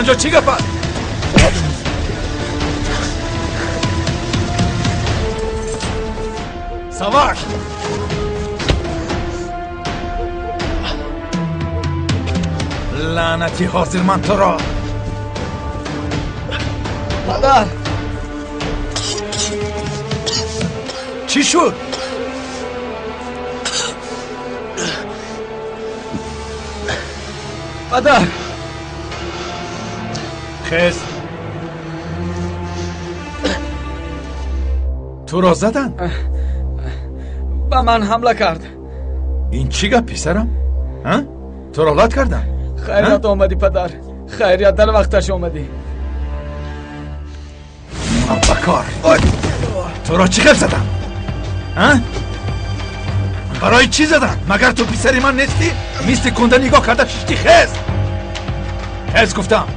Онҷо чӣ гап аст? Саваш! Лаънати, ҳозир ман туро. Падар! Чӣ шуд? Падар! Хез! Туро задан? Ба ман ҳамла кард. Ин чӣ гап, писарам? Туро лат кардан? Хайрият омадӣ, падар. Хайрият дар вақташ омадӣ. Бакор! Туро чӣ хел задан? Барои чӣ задан? Магар ту писари ман нестӣ? Мисли кунда нигоҳ карда шишти. Хез! Хез гуфтам!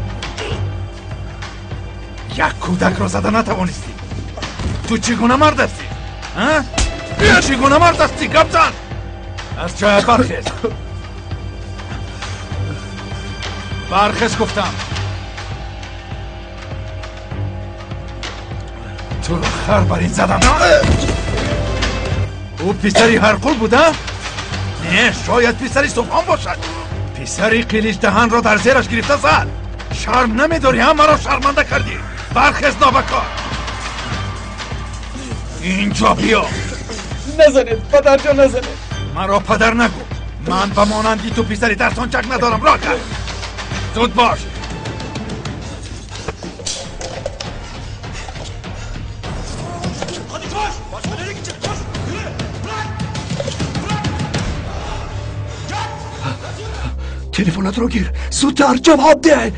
Як кӯдакро зада натавонистӣ. Ту чӣ гуна мард ҳастӣ? Чӣ гуна мард ҳастӣ? Гап зан! Аз ҷоят бархез! Бархез гуфтам! Туро хар бар ин задам. Ӯ писари ҳарқул буда? Не, шояд писари Субҳон бошад. Писари Қиличдаҳанро дар зераш гирифта зад. Шарм намедорӣ, ҳамаро шарманда кардӣ. Бархез, нобакор! Инҷо биё. Назанед, падарҷон, назанед. Маро падар нагӯ. Ман ба монанди ту писари тарсончак надорам. Роҳ кард. Зуд бош. Телефонатро гир, зудтар ҷавоб деҳ.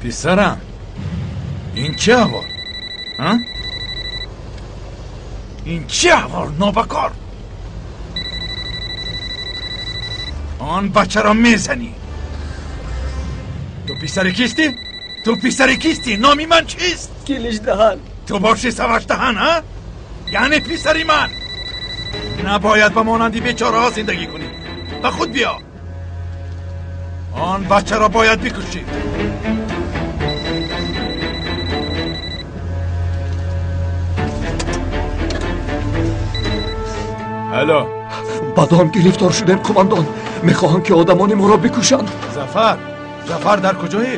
Писарам, ин чӣ аҳвол? Ин чӣ аҳвол, нобакор? Он бачаро мезанӣ. Ту писари кистӣ? Ту писари кистӣ? Номи ман чист? Киличдаҳан. Ту бошӣ Савашдаҳан, ҳа? Яъне писари ман. Набояд ба монанди бечораҳо зиндагӣ кунӣ. Ба худ биё. Он бачаро бояд бикушӣ. Алло. Ба дом гирифтор шудем, қумандон. Мехоҳам ки одамони моро бикушанд. Зафар, Зафар дар куҷоӣ?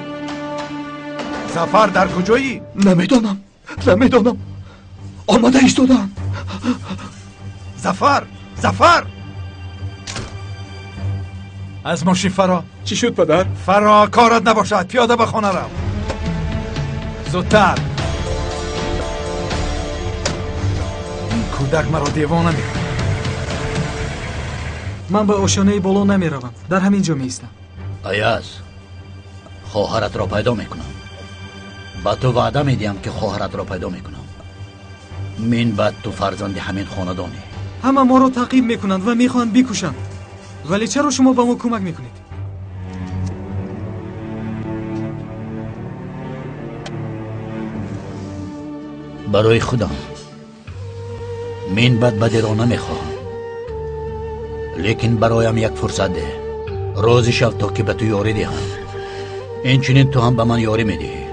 Зафар дар куҷоӣ? Намедонам, намедонам. Омада истодаам. Зафар, Зафар! Аз мошин фаро. Чӣ шуд, падар? Фаро, корат набошад. Пиёда ба хона рав. Зудтар. Ин кӯдак маро девона мекунад. Ман ба ошёнаи боло намеравам. Дар ҳамин ҷо меистам. Аяз, хоҳаратро пайдо мекунам. Ба ту ваъда медиҳам, ки хоҳаратро пайдо мекунам. Мин баъд ту фарзанди ҳамин хонадонӣ. Ҳама моро таъқиб мекунанд ва мехоҳанд бикушанд. Вале чаро шумо ба мо кӯмак мекунед? Барои худам. Мин баъд бадиро намехоҳам. Лекин бароям як фурсат деҳ. Розӣ шав то ки ба ту ёрӣ диҳам. Инчунин ту ҳам ба ман ёрӣ медиҳӣ.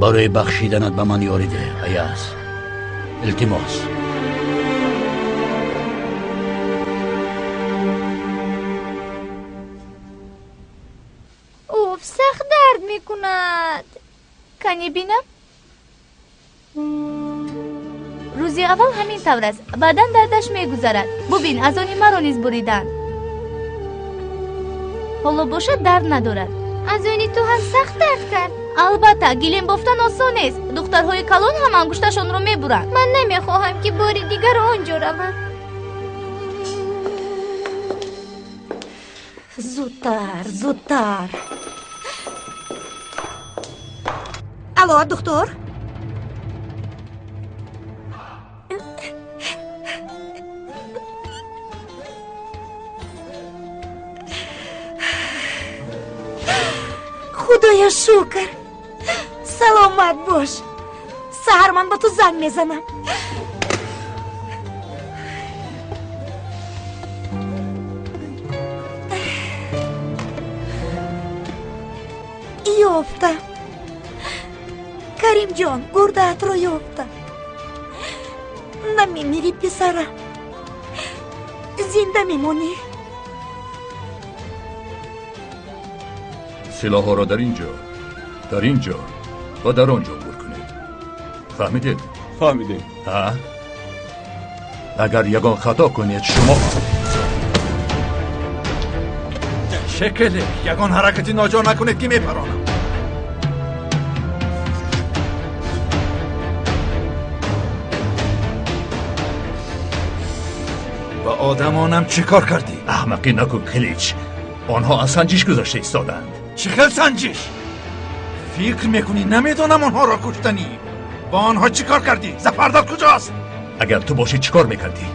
Барои бахшиданат ба ман ёрӣ деҳ, Аяз. Илтимос. Уф, сахт дард мекунад. Кани бинам? Рӯзи аввал ҳамин тавр аст, баъдан дардаш мегузарад. Бубин, аз они маро низ буриданд. Ҳоло бошад дард надорад. Аз они ту ҳам сахт дард кард. Албатта, гилем бофтан осон нест. Духтарҳои калон ҳам ангушташонро мебуранд. Ман намехоҳам, ки бори дигар он ҷо равам. Зудтар, зудтар. Алло, духтур? Худоё шукр. Саломат бош. Саҳар ман ба ту занг мезанам. Ёфтам. Каримҷон, гурдаатро ёфтам. Намемирӣ, писарам. Зинда мемонӣ. Силоҳҳоро дар ин ҷо, дар ин ҷо ва дар он ҷо гур кунед. Фаҳмидед? Фаҳмидем. Ҳа? Агар ягон хато кунед, шумо Шекеле, ягон ҳаракати ноҷо накунед, ки мепаронам. Ба одамонам чӣ кор кардӣ? Аҳмақӣ накун, Қилич. Онҳо аз санҷиш гузашта истодаанд. Чӣ хел санҷиш? Фикр мекунӣ намедонам онҳоро куштанӣ? Бо онҳо чӣ кор кардӣ? Зафардор куҷост? Агар ту бошӣ, чӣ кор мекардӣ?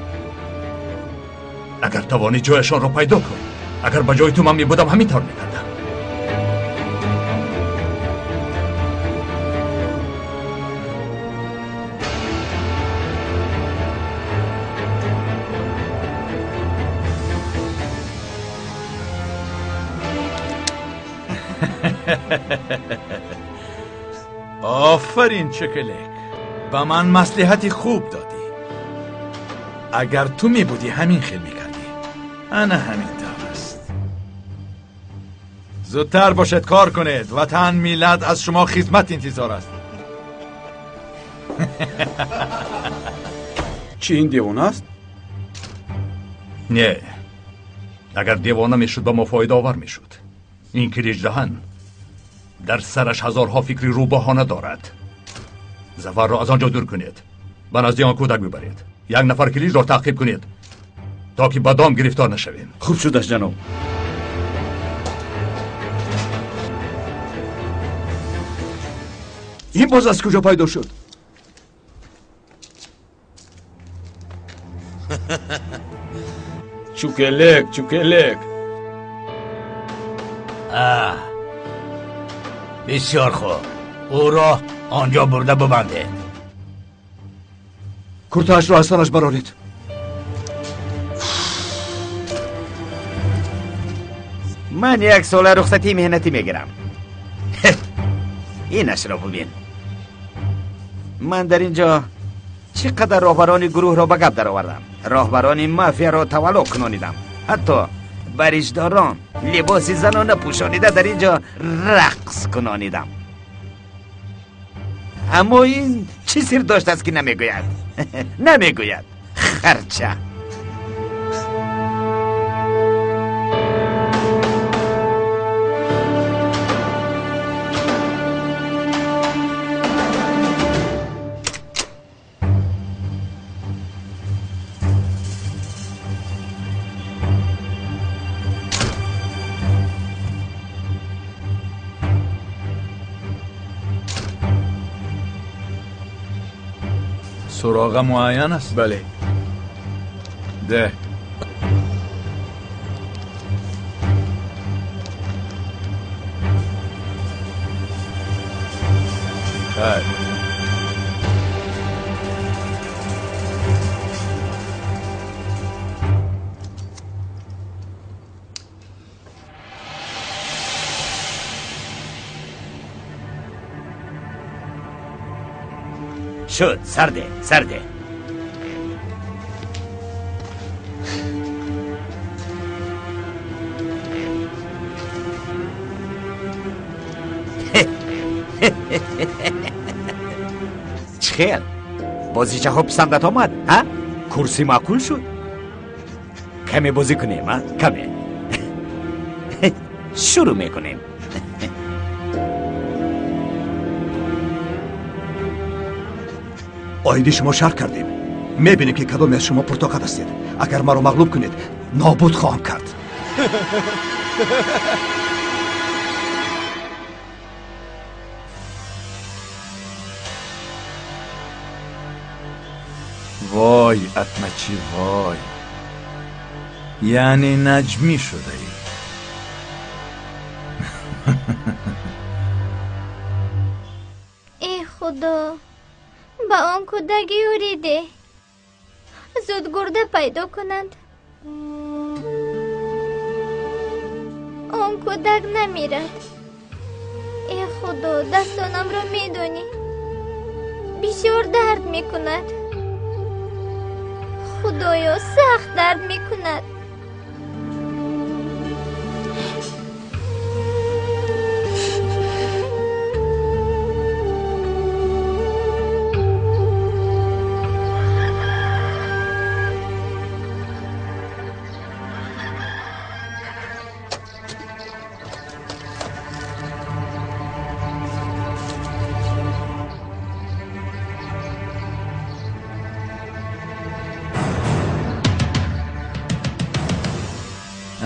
Агар тавонӣ, ҷояшонро пайдо кун. Агар ба ҷои ту ман мебудам, ҳамин тавр мекардам. Офарин, Чекелек, ба ман маслиҳати хуб додӣ. Агар ту мебудӣ, ҳамин хел мекардӣ. Ана ҳамин тавр аст. Зудтар бошед, кор кунед. Ватан, миллат аз шумо хизмат интизор аст. Чӣ, ин девона аст? Не, агар девона мешуд, ба мо фоидаовар мешуд. Ин Килиҷдаҳан дар сараш ҳазорҳо фикри рӯбоҳона дорад. Зафарро аз он ҷо дур кунед, ба назди он кӯдак бибаред. Як нафар Килиҷро таъқиб кунед, то ки ба дом гирифтор нашавем. Хуб шудаш, ҷаноб. Ин боз аз куҷо пайдо шуд? Чукелек, чукелек. Бисёр хуб. Ӯро он ҷо бурда бибандед. Куртаашро аз танаш бароред. Ман як сола рухсатии меҳнатӣ мегирам. Инашро бубин. Ман дар ин ҷо чӣ қадар роҳбарони гурӯҳро ба гап даровардам. Роҳбарони мафияро тавалло кунонидам. Ҳатто бариждорон либоси занона пӯшонида дар ин ҷо рақс кунонидам. Аммо ин чӣ сир доштааст, ки намегӯяд? Намегӯяд. Харча. Суроға муайян аст? Бале. Де. Хайр. Шуд, сарде, сарде. Чӣ хел? Бозичаҳо писандат омад, ҳа? Курсӣ маъқул шуд? Каме бозӣ кунем, а? Каме. Шурӯъ мекунем. Оиди шумо шарт кардем. Мебинем, ки кадоме аз шумо пуртоқат ҳастед. Агар маро мағлуб кунед, нобуд хоҳам кард. Вой, атмачӣ, вой. Яъне наҷмӣ шудаӣ. Э худо, ба он кӯдак ёрӣ деҳ, зуд гурда пайдо кунанд. Он кӯдак намирад. Э Худо, дастонамро медонӣ. Бисёр дард мекунад. Худоё, сахт дард мекунад.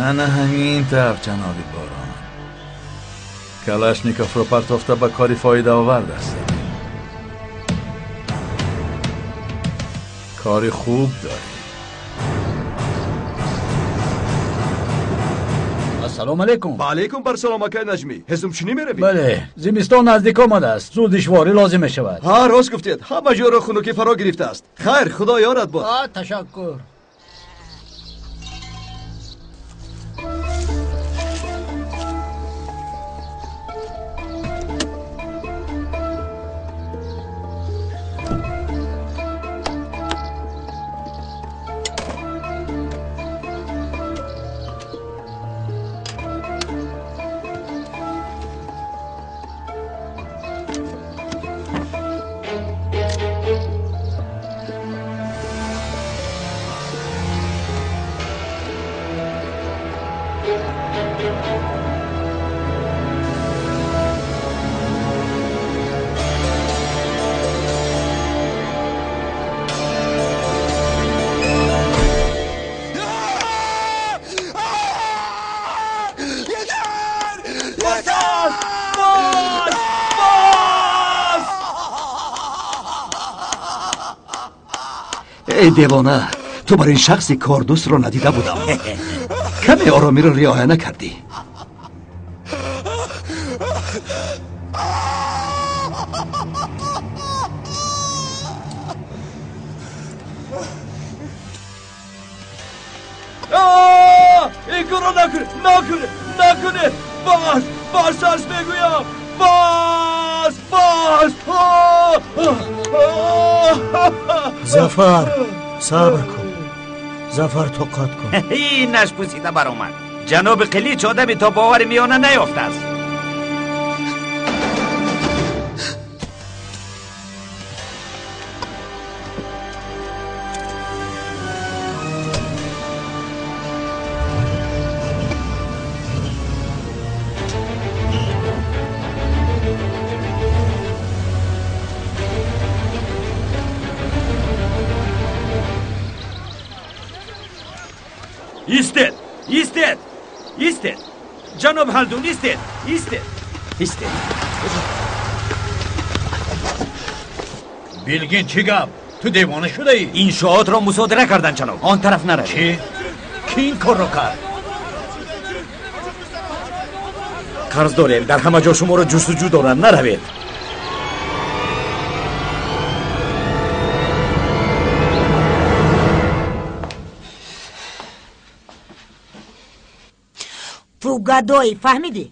Ана ҳамин тавр, ҷаноби Борон. Калашниковро партофта ба кори фоидаовар даст задӣ. Кори хуб дорӣ. Ассалому алайкум. Ва алайкум бар салом, акай Наҷмӣ. Ҳезумчинӣ меравӣ? Бале, зимистон наздик омадааст. Зуд дишворӣ лозим мешавад. Ҳа, рост гуфтед. Ҳама ҷоро хунукӣ фаро гирифтааст. Хайр, худо ёрат бод. Ташаккур. Эй девона, ту бар ин шахси кордӯстро надида будам. Каме оромиро риоя накардӣ. Ин корро накунед, накунед, накунед! Бас, бас, аш мегӯям! Бас, бас! Зафар, сабр кун. Зафар, тоқат кун. Ин нашпусида баромад. Ҷаноби Қилич одами то бовари миёна наёфтааст. Истед! Истед! Истед! Ҷаноб Ҳалдун, истед! Истед! Истед! Билгин, чӣ гап? Ту девона шудаӣ? Иншоотро мусодира кардан, ҷаноб. Он тараф наравед. Чӣ? Кӣ ин корро кард? Қарз дорем, дар ҳама ҷо шуморо ҷустуҷӯ доранд. Наравед. Ту гадоӣ, фаҳмидӣ?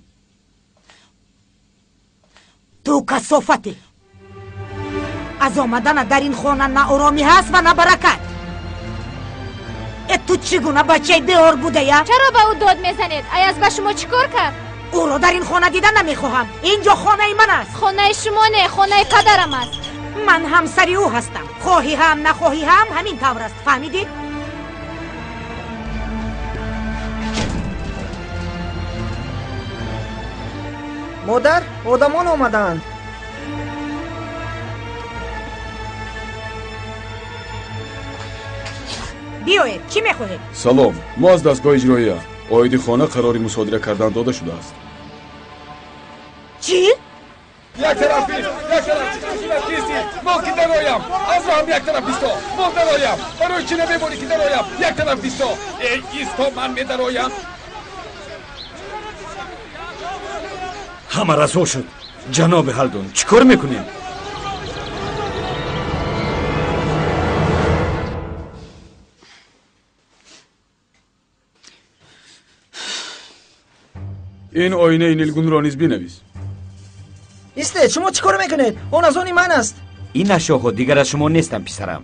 Ту касофатӣ. Аз омадана дар ин хона на оромӣ ҳаст ва на баракат. Э, ту чӣ гуна бачаи беор будая? Чаро ба ӯ дод мезанед? Аяз ба шумо чӣ кор кард? Ӯро дар ин хона дида намехоҳам. Ин ҷо хонаи ман аст. Хонаи шумо не, хонаи падарам аст. Ман ҳамсари ӯ ҳастам. Хоҳӣ ҳам, нахоҳӣ ҳам, ҳамин тавр аст. Фаҳмидӣ? Модар, одамон омадаанд. Биёед, чӣ мехоҳед? Салом, мо аз дастгоҳи иҷроия. Оиди хона қарори мусодира кардан дода шудааст. Чӣ? Як тараф бист, як тараф кисти, мо ки дароям, аз роҳам як тараф бисто, мо дароям, барои чӣ намемонӣ ки дароям, як тараф бисто, эй исто, ман медароям. Ҳама расво шуд. Ҷаноби Ҳалдун, чӣ кор мекунем? Ин оинаи нилгунро низ бинавис. Истед, шумо чӣ кор мекунед? Он аз они ман аст. Ин ашёҳо дигар аз шумо нестанд, писарам.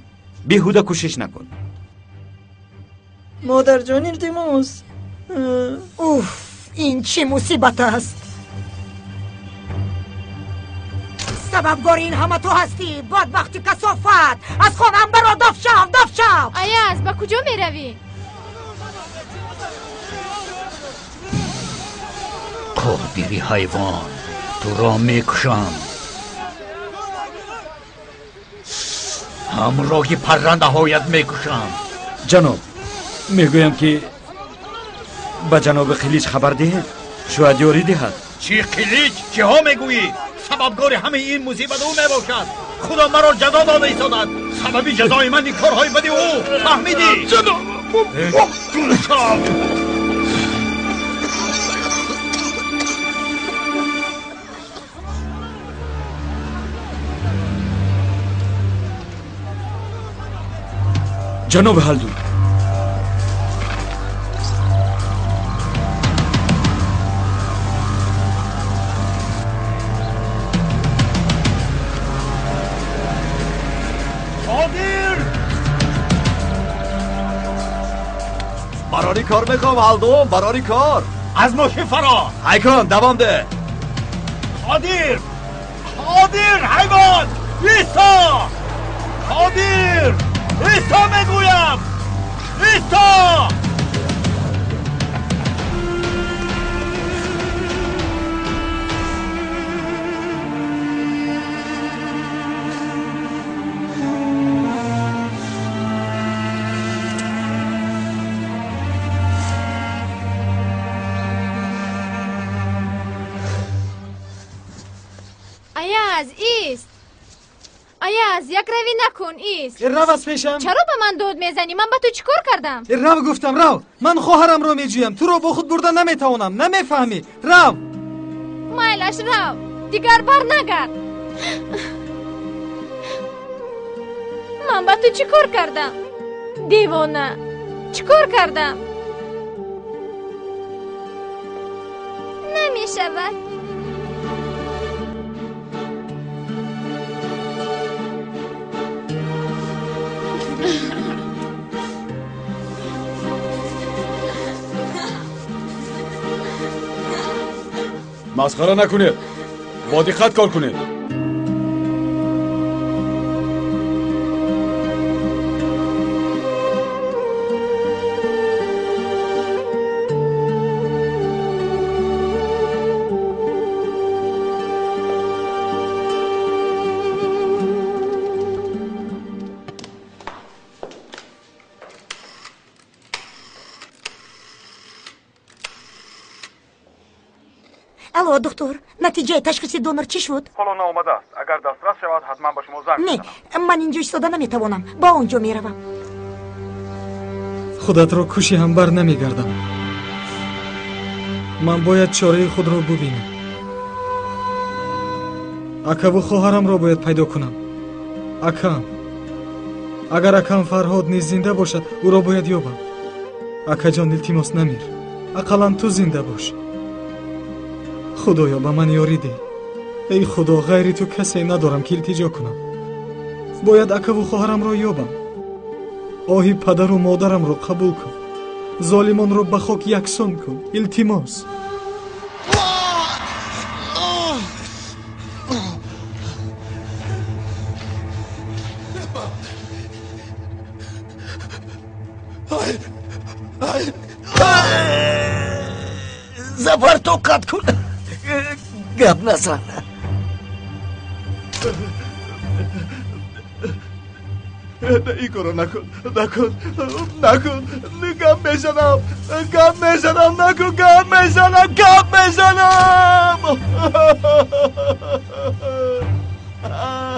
Беҳуда кӯшиш накун. Модарҷон, илтимос. Уф, ин чӣ мусибат аст? Сабабгори ин ҳама ту ҳастӣ, бадбахти касофат. Аз хонаам баро, даф шав, даф шав. Аяз, ба куҷо меравӣ? Қодири ҳайвон, туро мекушам. Ҳамроҳи паррандаҳоят мекушам. Ҷаноб, мегӯям ки ба ҷаноби Қилич хабар диҳед, шояд ёрӣ диҳад. Чӣ Қилич? Чиҳо мегӯӣ? Сабабгори ҳамаи ин мусибат ӯ мебошад. Худо маро ҷазо дода истодад. Сабаби ҷазои ман ин корҳои бади ӯ. Фаҳмидӣ? Ҷаноб! Ҷаноби Ҳалдун, Қодир! Барори кор мехоҳам, Ҳалдун, барори кор. Аз мошин фаро. Ҳайкон, давом деҳ. Қодир! Қодир, ҳайвон! Исто! Қодир! Исто мегӯям! Исто! Аяз, ист! Аяз, якравӣ накун, ист! Рав аз пешам! Чаро ба ман дод мезанӣ? Ман ба ту чӣ кор кардам? Рав гуфтам, рав! Ман хоҳарамро меҷӯям, туро бо худ бурда наметавонам, намефаҳмӣ? Рав! Майлаш, рав! Дигар бар нагард! Ман ба ту чӣ кор кардам? Девона! Чӣ кор кардам? Намешавад. Масхара накунед, бо диққат кор кунед. Алло, доктор, натиҷаи ташхиси донор чӣ шуд? Ҳоло наомадааст. Агар дастрас шавад, ҳатман ба шумо занг Не, мезанам. ман инҷо истода наметавонам. Ба он ҷо меравам. Худатро куши ҳам бар намегардам. Ман бояд чораи худро бубинам. Акаву хоҳарамро бояд пайдо кунам. Акам. Агар акам Фарҳод низ зинда бошад, ӯро бояд ёбам. Акаҷон, илтимос, намир. Ақаллан ту зинда бош. Худоё, ба ман ёрӣ деҳ. Эй Худо, ғайри ту касе надорам ки илтиҷо кунам. Бояд акаву хоҳарамро ёбам. Оҳи падару модарамро қабул кун. Золимонро ба хок яксон кун. Илтимос. Зафар, тоқат кун. Гап назан. Ин корро накун, накун, накун. Гап мезанам, гап мезанам, накун, гап мезанам, гап мезанам.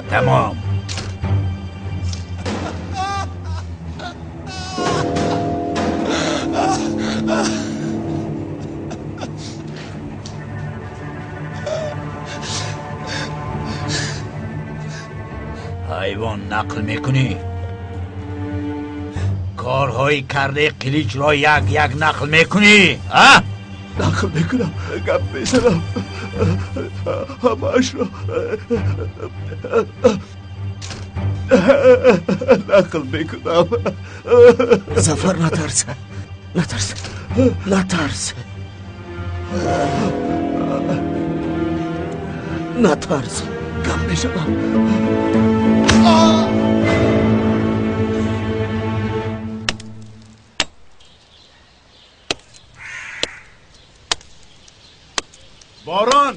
Тамом. Ҳайвон, нақл мекунӣ? Корҳои кардаи Қиличро як як нақл мекунӣ, а? Нақл мекунам, гап мезанам, ҳамаашро нақл мекунам. Зафар, натарс, натарс, натарс, натарс, гап мезанам. Борон!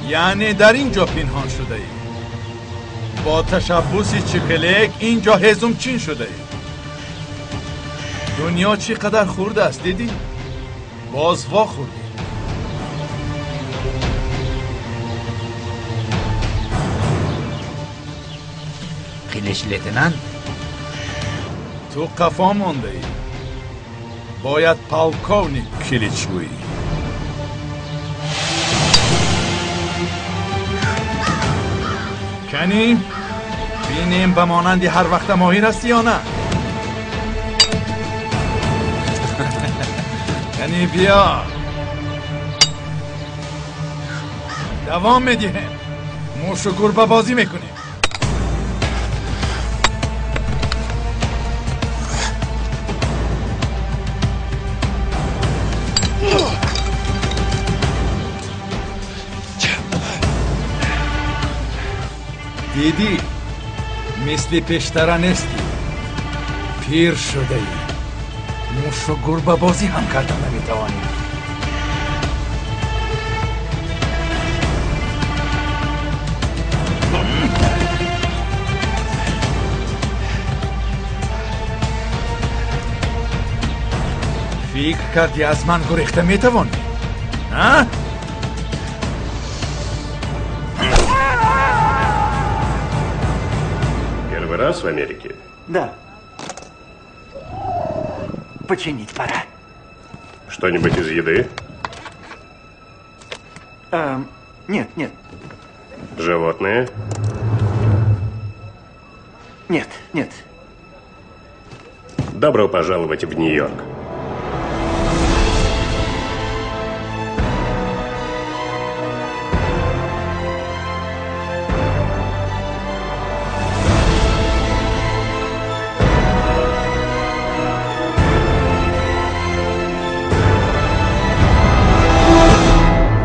Яъне дар ин ҷо пинҳон шудаӣ. Бо ташаббуси чиқилек ин ҷо ҳезумчин шудаӣ. Дунё чӣ қадар хурд аст, дидӣ? Боз вохӯрдӣ. Қилич лейтенант, ту қафо мондаӣ. Бояд полковник Килич гӯӣ. Кани бинем ба монанди ҳар вақта моҳир ҳастӣ ё на? Кани биё, давом медиҳем. Мушу гурбабозӣ мекунем. Дидӣ, мисли пештара нестӣ, пир шудаӣ. Мушу гурбабозӣ ҳам карда наметавонӣ. Фикр кардӣ аз ман гурехта метавонӣ? А? Первый раз в Америке? Да. Починить пора. Что-нибудь из еды? Нет, нет. Животные? Нет, нет. Добро пожаловать в Нью-Йорк.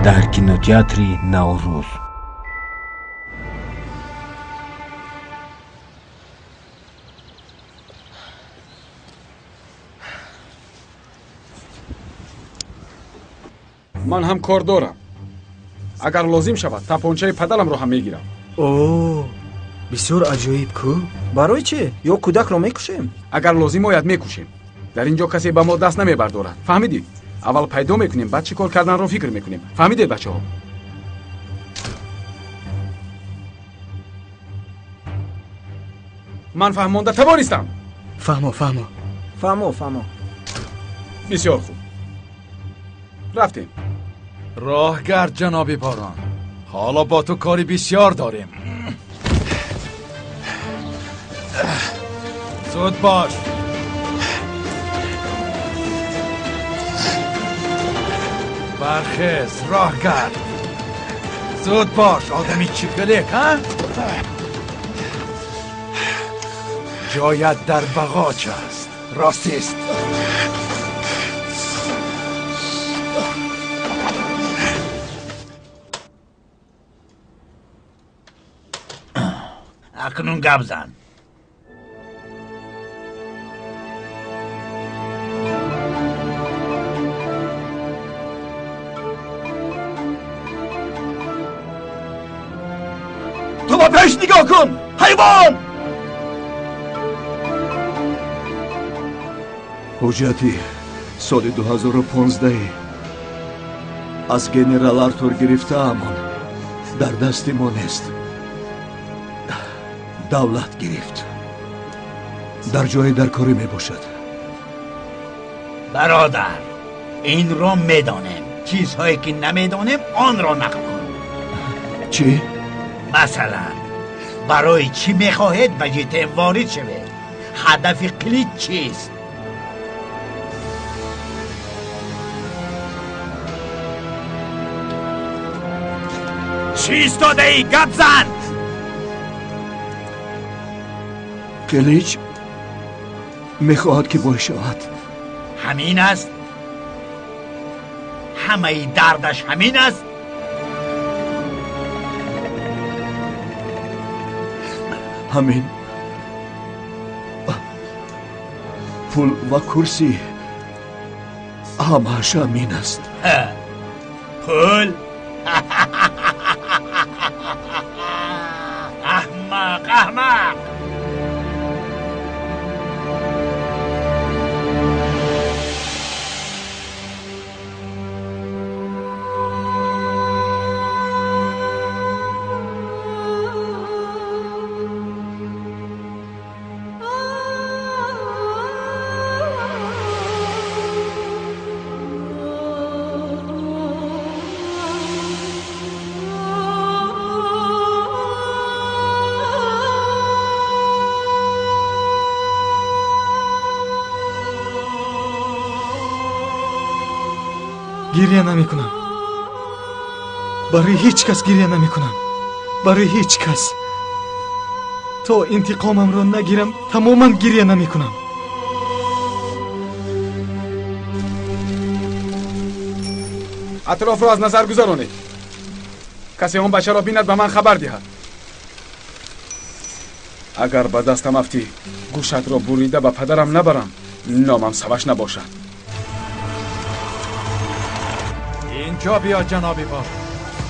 Дар кинотеатри Наврӯз. Ман ҳам кор дорам. Агар лозим шавад, тапончаи падарамро ҳам мегирам. О, бисёр аҷоиб ку. Барои чӣ? Ё кӯдакро мекушем? Агар лозим ояд, мекушем. Дар ин ҷо касе ба мо даст намебардорад. Фаҳмидӣ? Аввал пайдо мекунем, баъд чӣ кор карданро фикр мекунем. Фаҳмидед, бачаҳо? Ман фаҳмонда тавонистам. Фаҳмо, фаҳмо, фаҳмо, фаҳмо. Бисёр хуб, рафтем. Роҳгард, ҷаноби Борон, ҳоло бо ту кори бисёр дорем. Зуд бош. Бархез, роҳгард. Зуд бош, одами чиқилек, ҳа? Ҷоят дар бағоч аст. Ростист. Акнун гап зан. Ту ба пеш нигоҳ кун, ҳайвон! Ҳуҷҷати соли 2015 аз генерал Артур гирифтаамон дар дасти мо нест. Давлат гирифт. Дар ҷои даркорӣ мебошад. Бародар, инро медонем. Чизҳое ки намедонем, онро нақл кун. Чӣ? Масалан, барои чӣ мехоҳед ба ЖТМ ворид шавед? Ҳадафи Қилич чист? Чӣ истодаӣ? Гап зан! Қилич мехоҳад ки бой шавад. Ҳамин аст? Ҳамаи дардаш ҳамин аст? Ҳамин. Пул ва курсӣ ҳамааш ҳамин аст. Пул? Аҳмақ, аҳмақ! Гирья намекунам. Барои ҳеҷ кас гирья намекунам. Барои ҳеҷ кас. То интиқомамро нагирам, тамоман гирья намекунам. Атрофро аз назар гузаронед. Касе он бачаро бинад, ба ман хабар диҳад. Агар ба дастам афтӣ, гӯшатро бурида ба падарам набарам, номам Саваш набошад. Инҷо биё ҷаноби бор.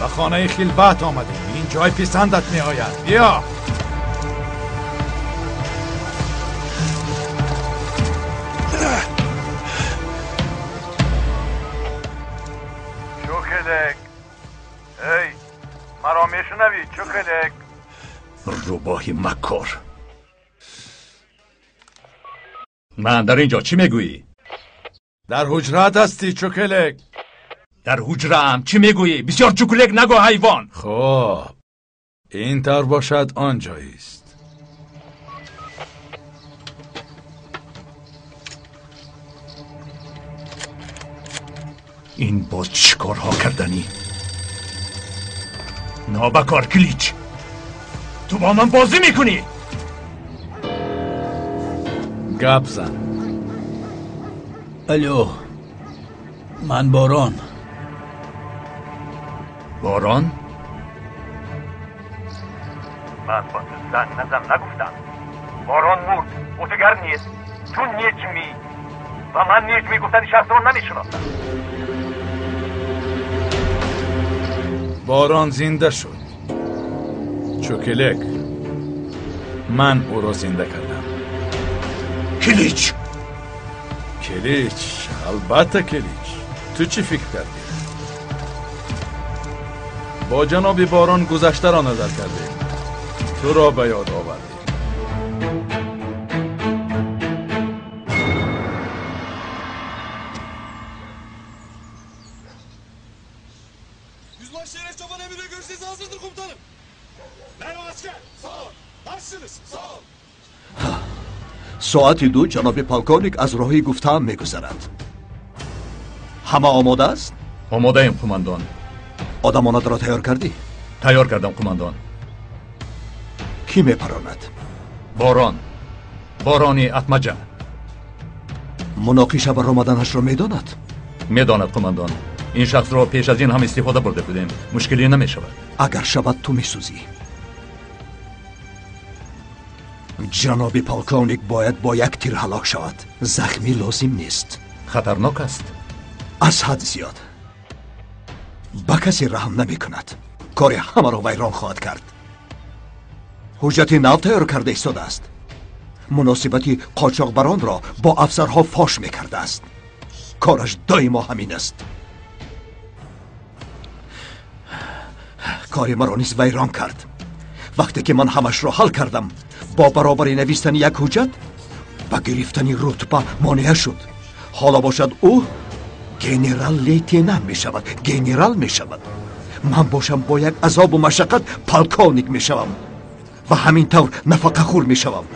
Ба хонаи хилват омадем. Ин ҷой писандат меояд. Биё. Чӯкелек. Эй, маро мешунавӣ, Чӯкелек? Рӯбоҳи макор. Ман дар инҷо чӣ мегӯӣ? Дар ҳуҷрат ҳастӣ, Чӯкелек. Дар ҳуҷраам чӣ мегӯӣ? Бисёр чӯкелек нагӯ, ҳайвон. Хуб, ин тавр бошад, он ҷоист. Ин боз чӣ корҳо карданӣ? Нобакор Қилич, ту бо ман бозӣ мекунӣ? Гап зан. Алло, ман Борон. Борон? Ман бо ту занг назан нагуфтам. Борон мурд, ӯ дигар нест. Ту Неҷмӣ ва ман Неҷмӣ гуфтани шахсро намешиносам. Борон зинда шуд. Чӯкелек, ман ӯро зинда кардам. Қилич! Қилич, албатта Қилич. Ту чӣ фикр кардӣ? Бо ҷаноби Борон гузаштаро назар кардем. Туро ба ёд овардем. Yüzbaşı Şeref Çoban emir ve görüşleriniz hazırdır komutanım. Merhaba asker. Sağ ol. Nasılsınız? Sağ ol. Соати 2 ҷаноби полковник аз роҳи гуфтаам мегузарад. Ҳама омода аст? Омодаем, қумандон. Одамонатро тайёр кардӣ? Тайёр кардам, қумандон. Кӣ мепаронад? Борон. Борони Атмаҷа. Муноқиша баромаданашро медонад? Медонад, қумандон. Ин шахсро пеш аз ин ҳам истифода бурда будем. Мушкиле намешавад. Агар шавад, ту месӯзӣ. Ҷаноби полковник бояд бо як тир ҳалок шавад. Захмӣ лозим нест. Хатарнок аст? Аз ҳад зиёд. Ба касе раҳм намекунад. Кори ҳамаро вайрон хоҳад кард. Ҳуҷҷати нав тайёр карда истодааст. Муносибати қочоқбаронро бо афсарҳо фош мекардааст. Кораш доимо ҳамин аст. Кори маро низ вайрон кард. Вақте ки ман ҳамашро ҳал кардам, бо баробари навиштани як ҳуҷҷат ба гирифтани рутба монеа шуд. Ҳоло бошад ӯ генерал-лейтенант мешавад. Генерал мешавад. Ман бошам бо як азобу машаққат полковник мешавам ва ҳамин тавр нафақахӯр мешавам.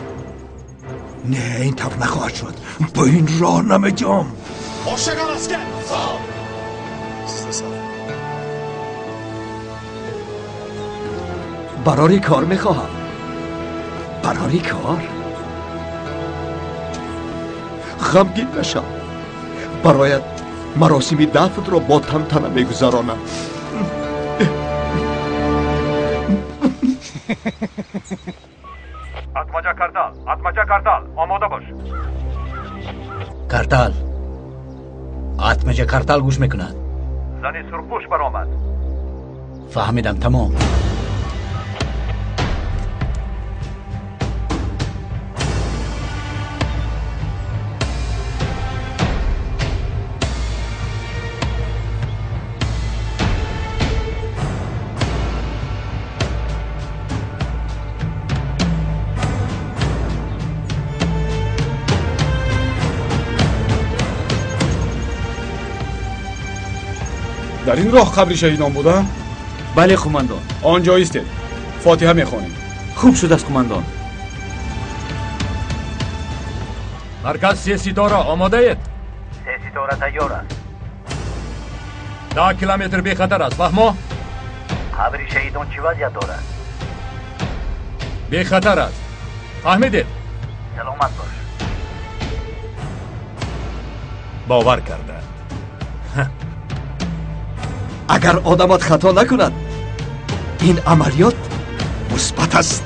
Не, ин тавр нахоҳад шуд. Ба ин роҳ намедиҳам. Hoşça kal asker. Sağ ol. Siz de sağ olun. Барори кор мехоҳам. Барори кор. Ғамгин нашав. Бароят маросими дафнро бо тантана мегузаронам. Atmaca Kartal, Atmaca Kartal, омода бош. Картал, Атмаҷа Картал гӯш мекунад. Зани сурхпӯш баромад. Фаҳмидам, тамом. Дар ин роҳ қабри шаҳидон буда? Бале, қумандон. Он ҷо истед, фотиҳа мехонем. Хуб шудааст, қумандон. Марказ се ситора омодаед? Се ситора тайёр аст. 10 километр бехатар аст, фаҳмо? Қабри шаҳидон чӣ вазъият дорад? Бехатар аст. Фаҳмидед? Саломат бош. Бовар карда. Агар одамат хато накунад, ин амалиёт мусбат аст.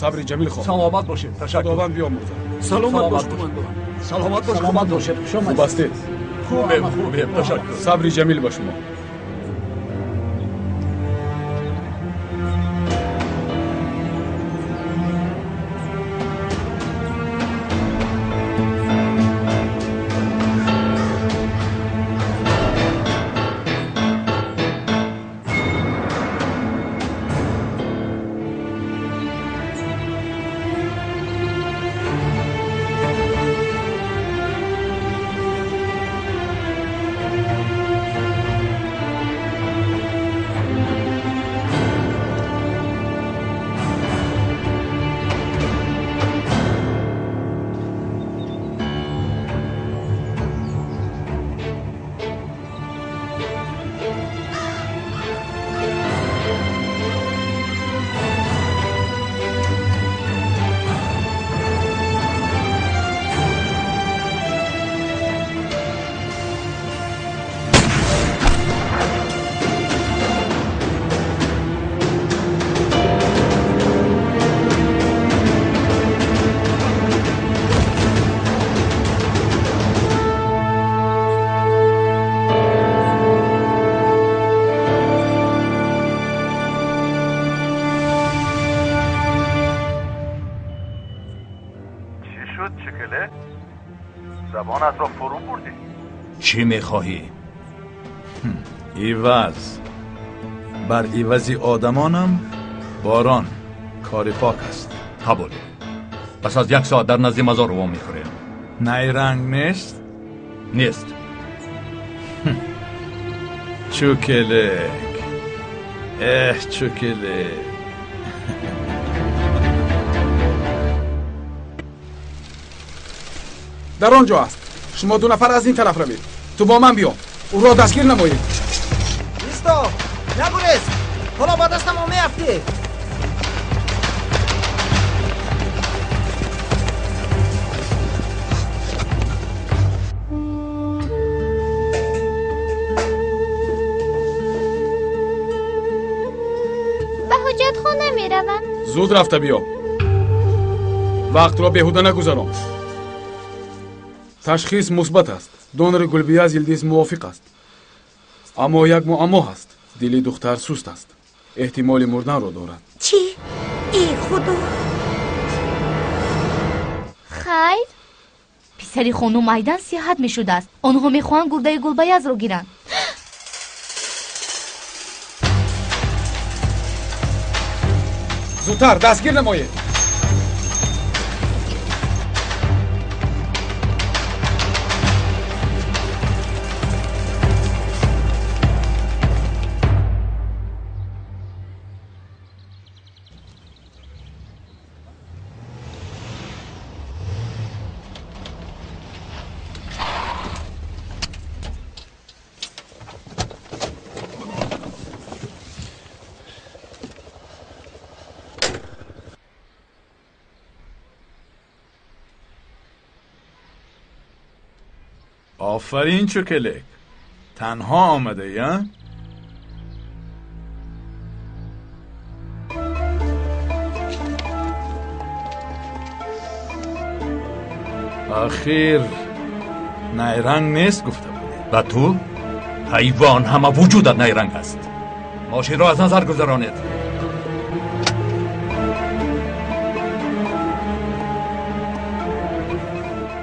Сабри ҷамил хоҳ. Саломат бошед, ташаккур. Худованд биомӯзад. Саломат бош, қумандон. Саломат бош, саломат бошед. Хуш омадед. Хуб ҳастед? Хубем, хубем, ташаккур. Сабри ҷамил ба шумо. زبانت را فرو بردی. چی میخواهی؟ عوض. بر عوض آدمانم باران کار پاک است. قبول. پس از 1 ساعت در نزد مزار وام میخوریم. نیرنگ نیست؟ نیست. چوکلک، اه چوکلک. Дар он ҷо аст. Шумо 2 нафар аз ин тараф равед. Ту бо ман биё. Ӯро дастгир намоед. Исто, нагурез. Ҳоло ба дастам меафтӣ. Рафтем. Ба ҳоҷатхона меравам. Зуд рафта биё. Вақтро беҳуда нагузарон. Ташхис мусбат аст. Донори Гулбияз Йилдиз мувофиқ аст. Аммо як муаммо ҳаст. Дили духтар суст аст. Эҳтимоли мурданро дорад. Чӣ? Эй Худо! Хайр, писари хонум Айдан сиҳат мешудааст. Онҳо мехоҳанд гурдаи Гулбаязро гиранд. Зудтар дастгир намоед. آفرین چوکلک، تنها آمده یا؟ آخر نیرنگ نیست گفته بودی. و تو؟ حیوان، همه وجودت نیرنگ است. ماشین را از نظر گذرانید.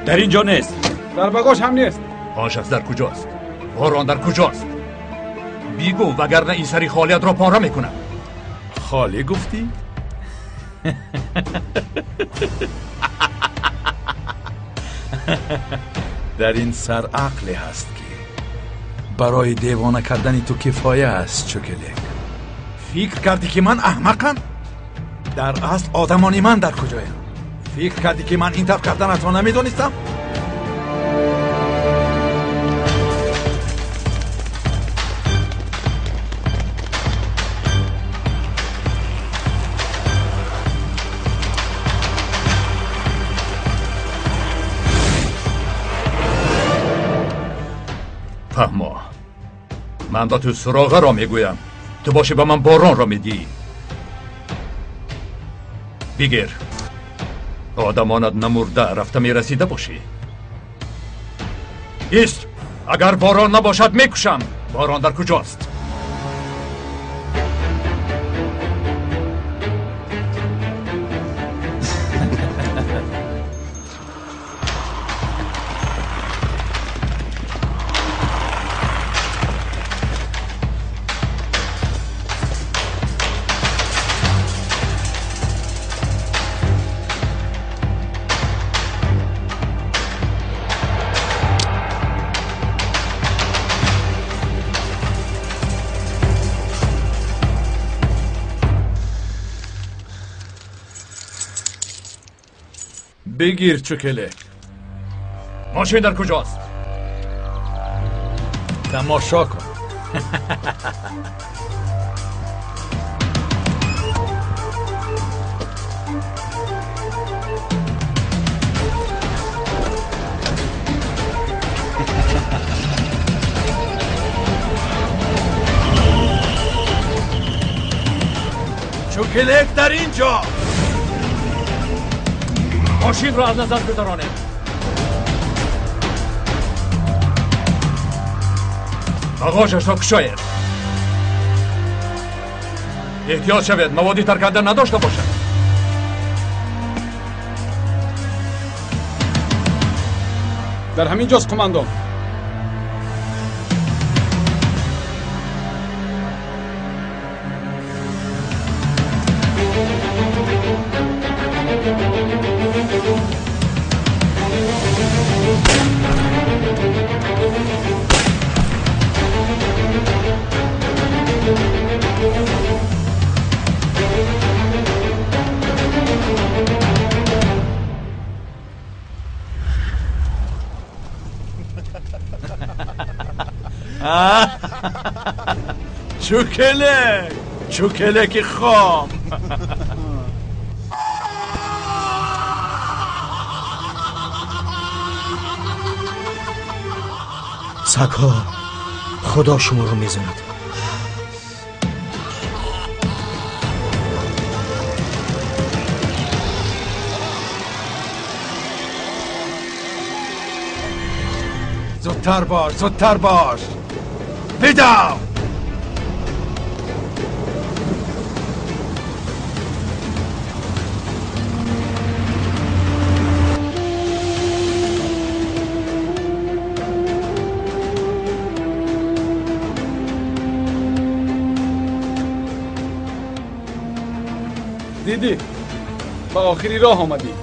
در اینجا نیست. در بگاش هم نیست. آن شخص در کجاست؟ باران در کجاست؟ بیگو وگرنه این سری خالیت را پاره میکنم. خالی گفتی؟ در این سر عقلی هست که برای دیوانه کردن تو کفایه است چوکلک. فکر کردی که من احمقم؟ در اصل آدمانی من در کجایم؟ فکر کردی که من این طرف کردنت را نمیدونستم؟ فهما، من با تو سراغه را میگویم، تو باشی به من باران را میدی. بگیر، آدمانت نمرده رفته میرسیده باشی. ایست، اگر باران نباشد میکشم. باران در کجاست؟ بگیر چوکلک. ماشین در کجاست؟ تماشا کن. چوکلک در اینجا. ماشین را از نظر گذرانید. باغاژش را کشاید. احتیاط شوید موادی ترکنده نداشته باشد. در همین جاست قماندان. چوکلک. Чӯкелеки хом. Сагҳо, Худо шуморо мезанад. Зудтар бош, зудтар бош. Бидав! Дидӣ, ба охири роҳ омадӣ.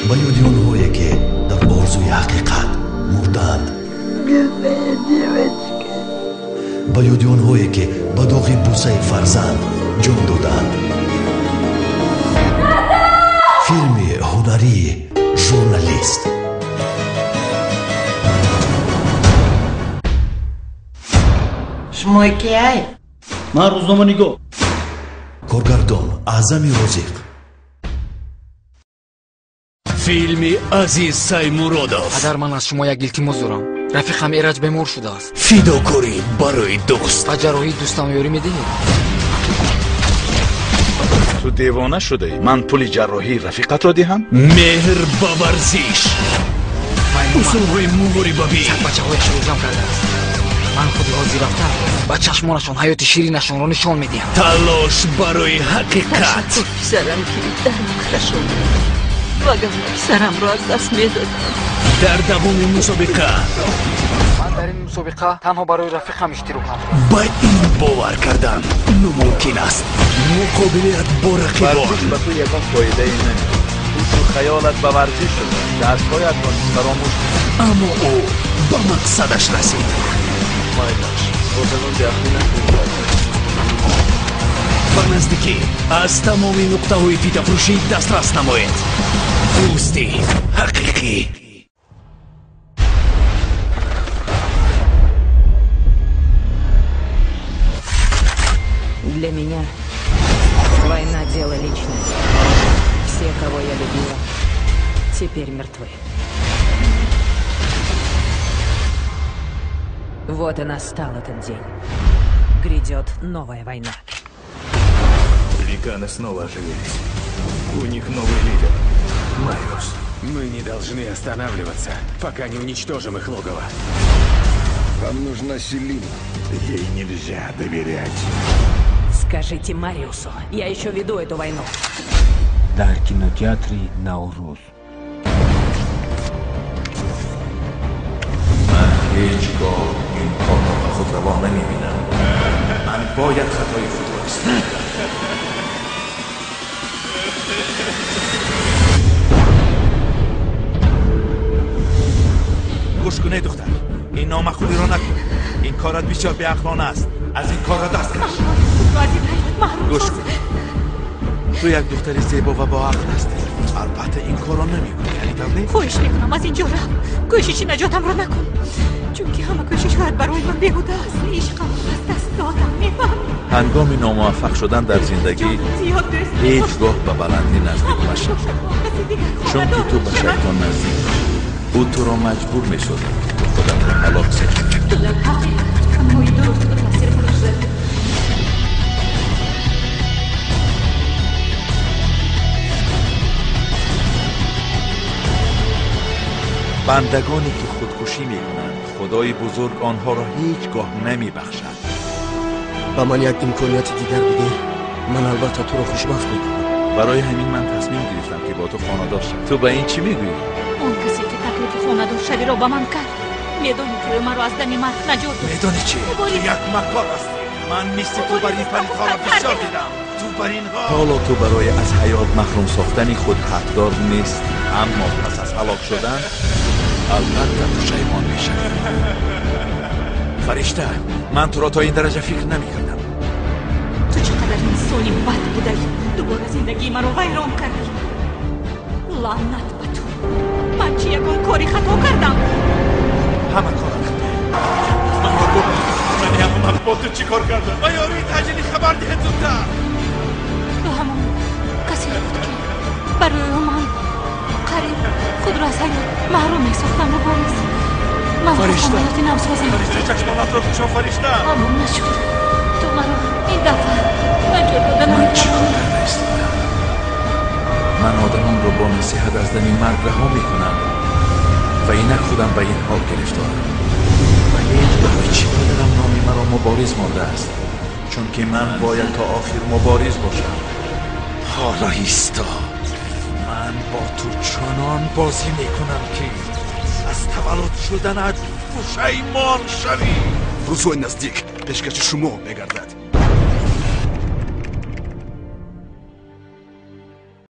Ба ёди онҳое ки дар орзуи ҳақиқат мурданд, ба ёди онҳое ки ба доғи бусаи фарзанд ҷон доданд. Филми ҳунарии журналист. Шумо кияй? Ман рӯзноманигор. Коргардон Аъзами Розиқ. Филми Азиз Саймуродов. Падар, ман аз шумо як илтимос дорам. Рафиқам Эраҷ бемор шудааст. Фидокорӣ барои дӯст. Ба ҷарроҳии дӯстам ёрӣ медиҳед? Ту девона шудаӣ. Ман пули ҷарроҳии рафиқатро диҳам? Меҳр ба варзиш. Усулҳои муҳорибавӣ. Саг бачаҳояшро ҷамъ кардааст. Ман худи ҳозир рафта ба чашмонашон ҳаёти ширинашонро нишон медиҳам. Талош барои ҳақиқат. Ташаккур, писарам, ки дар мукташон, вагарна писарамро аз даст медодам. Дар давоми мусобиқа ман дар ин мусобиқа танҳо барои рафиқам иштирок намудам. Ба ин бовар кардан номумкин аст. Муқобилият бо рақибон варзиш ба ту ягон фоидае намедиҳад. Ҳушу хаёлат ба варзиш шуда, дарсҳоятро низ фаромӯш кун. Аммо ӯ ба мақсадаш расид. Майлаш, бо занон беақлӣ накун. Ба наздикӣ аз тамоми нуқтаҳои фитафурӯшӣ дастрас намоед. Дӯсти ҳақиқӣ. Для меня война дело личное. Все, кого я любила, теперь мертвы. Вот и настал этот день. Грядет новая война. Ликаны снова оживились. У них новый лидер. Мариус. Мы не должны останавливаться, пока не уничтожим их логово. Вам нужна Селина. Ей нельзя доверять. Скажите Мариусу, я еще веду эту войну. Дар кинотеатри Наврӯз. Ман ҳеҷ гоҳ ин корро ба худ раво намебинам. Ман бояд хатои худро ислоҳ кунам. Гӯш кун, эй духтар, ин номаъқулиро накун. Ин корат бисёр беақлона аст. Аз ин корро даст каш. Гӯш кун, ту як духтари зебо ва боақл ҳастӣ. Албатта ин корро намекунӣ, яъне тавр не? Хоҳиш мекунам, аз ин ҷо рав. Кӯшиши наҷотамро накун, чунки ҳама кӯшишҳоят барои ман беҳуда аст. Ишқамро аз даст додам, мефаҳмӣ? Ҳангоми номуваффақ шудан дар зиндагӣ ҳеҷ гоҳ ба баландӣ наздик машав, чунки ту ба шайтон наздик мешавӣ. Ӯ туро маҷбур месозад, ки ту худатро ҳалок созӣ. Ту дар ҳақиқат суханҳои дурустро таъсир гузошта. Бандагоне ки худкушӣ мекунанд, Худои бузург онҳоро ҳеҷ гоҳ намебахшад. Ба ман як имконияти дигар бидеҳ, ман албатта туро хушбахт мекунам. Барои ҳамин ман тасмим гирифтам ки бо ту хонадор шавам. Ту ба ин чӣ мегӯӣ? Он касе ки таклифи хонадоршавиро ба ман кард, медонӣ ки ӯ маро аз дами марг наҷот дод. Медонӣ чӣ? Ту як макор ҳастӣ. Ман мисли ту бар ин палидҳоро бисёр дидам. Ту бар инҳо ҳоло ту барои аз ҳаёт маҳрум сохтани худ ҳақдор нестӣ, аммо пас аз ҳалок шудан албатта пушаймон мешавӣ. Фаришта, ман туро то ин дараҷа фикр намекардам. Ту чӣ қадар инсони бад будаӣ! Дубора зиндагии маро вайрон кардӣ. Лаънат ба ту! Ман чӣ ягон кори хато кардам? Ҳама корат хато. Маро бубахш. Ман аҳмақ бо ту чӣ кор кардам? Ба ёрии таъҷилӣ хабар диҳед зудтар. Ту ҳамон касе буд, ки барои ман қариб худро аз ҳаёт маҳрум месохтам, Мубориз. Ман хостам ҳаёти нав созам. Фаришта, чашмонатро кушо, Фаришта. Аммо нашуд. Ту маро ин дафъа наҷот дода Ман чӣ кор карда истодам? Ман одамонро бо насиҳат аз дами марг раҳо мекунам ва инак худам ба ин ҳол гирифторам. Барои чӣ падарам номи маро Мубориз мондааст? Чунки ман бояд то охир мубориз бошам. Ҳоло исто. Ман бо ту чунон бозӣ мекунам, ки аз таваллуд шуданат пушаймон шавӣ. Рӯзҳои наздик пешкаши шумо мегардад.